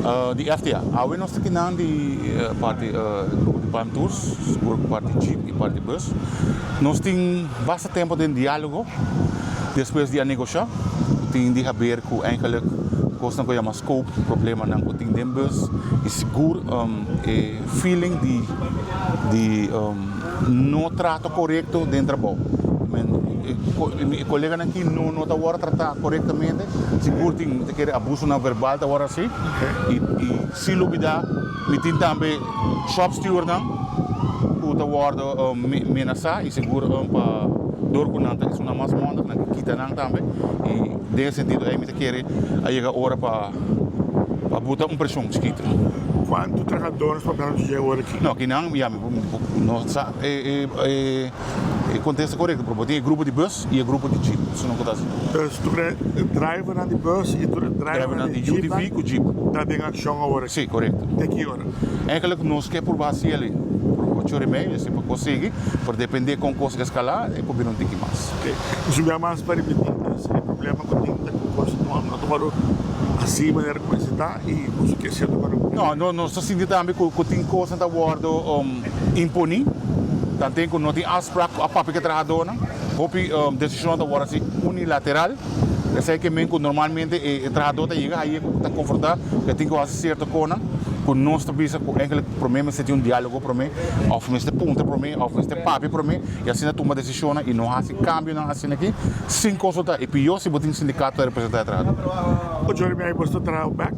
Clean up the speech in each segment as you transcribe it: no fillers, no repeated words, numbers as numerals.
Di FTA. Awe nos ta kinan di parti grupo di Palm Tours, sigur ku parti jeep i parti bus. Nos tin basta tempu den diálogo despues di a negoshá ku tin di haber ku eigenlijk kosnan ku yama scope, problemanan ku tin den bus i sigur e feeling di di no trato korekto den trabou. E koleganan aki no no ta wòrdu tratá korektamente, sigur tin mi ta kere abusonan verbal ta wòrdu hasi i i sin lubidá mi tin tambe shop stewardnan ku ta wòrdu menasá i sigur pa dor ku nan ta esunnan mas mòndig nan ke kita nan tambe i den e sentido ei mi ta kere a yega ora pa pa buta un preshon chikitu. Kuantu trahador nos papia nos dje ora aki? No, kinan ya mi no sa e e. E kontesta korekto, pero bo tin e grupo di bus i e grupo di jeep, esun no ku ta asina. Dus tur e drivernan di bus i tur e drivernan di jeepnan UTV ku jeep ta den akshon awor aki? Si, korekto. Te ki ora? Eigenlijk nos ke purba hasi el por ocho ora i medio, esei pa kos sigui, pero depende kon kos eskalá e por bira un tiki mas. Ok, nos un bia mas pa ripití, dus e problema ku tin ta ku kos no ta wòrdu hasi manera ku mester ta i boso ke sierto wòrdu. No, no, nos ta sinti tambe ku tin kosnan ta wòrdu Imponí, tanten ku no tin afsprak ku a papia ku e trahadónan. Hopi desishonnan ta wòrdu hasi unilateral. Esei ke men ku normalmente e trahadó ta yega haye ku ta konfrontá ku e tin ku hasi sierto konan ku nos ta bisa ku ènkele promé mester tin un diálogo promé òf mester puntra promé òf mester papia promé i asina tuma desishonnan i no hasi kambionan asina aki sin konsultá. E pió si bo tin sindikato ta representá e trahadó. Ocho ora i mei bo ta traha bèk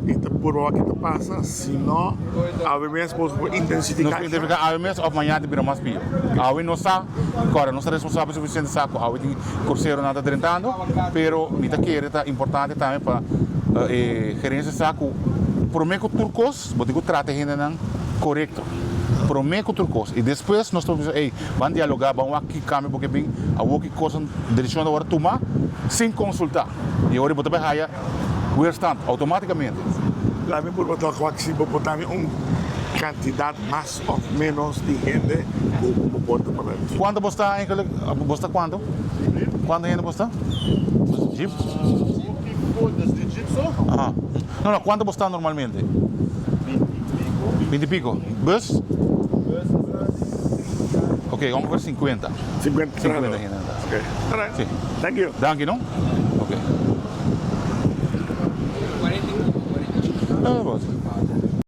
i ta purba wak ki ta pasa. Si no, awe mes boso por intensifiká. Nos por intensifiká awe mes òf mañana ta bira mas pió. Awe nos sa, kòrda nos ta responsabel sufisiente sa ku awe tin kurseronan ta drentando, pero mi ta kere ta importante tambe pa e gerensia sa ku promé ku tur kos bo tin ku trata e hendenan korekto. Promé ku tur kos. I despues nos ta por bisa, ey, ban dialogá, ban wak ki kambio bo ke bin, awor ki kosnan, desishonnan ta wòrdu tumá sin konsultá. I ora bo ta bai haya. Weerstand, automaticamente. Laat mi purba tok wak si bo por dami un cantidad mas of menos di hende cu bo por ta papia. Cuanto bo sta eigenlijk? Bo sta cuanto? Cuanto hende bo sta? Jeep? Aha. No, no, cuanto bo sta normalmente? Binti pico. Bus? Ok, ongeveer 50. 50 50 hende. Ok. Alright. Si. Thank you. Danki no. Ok.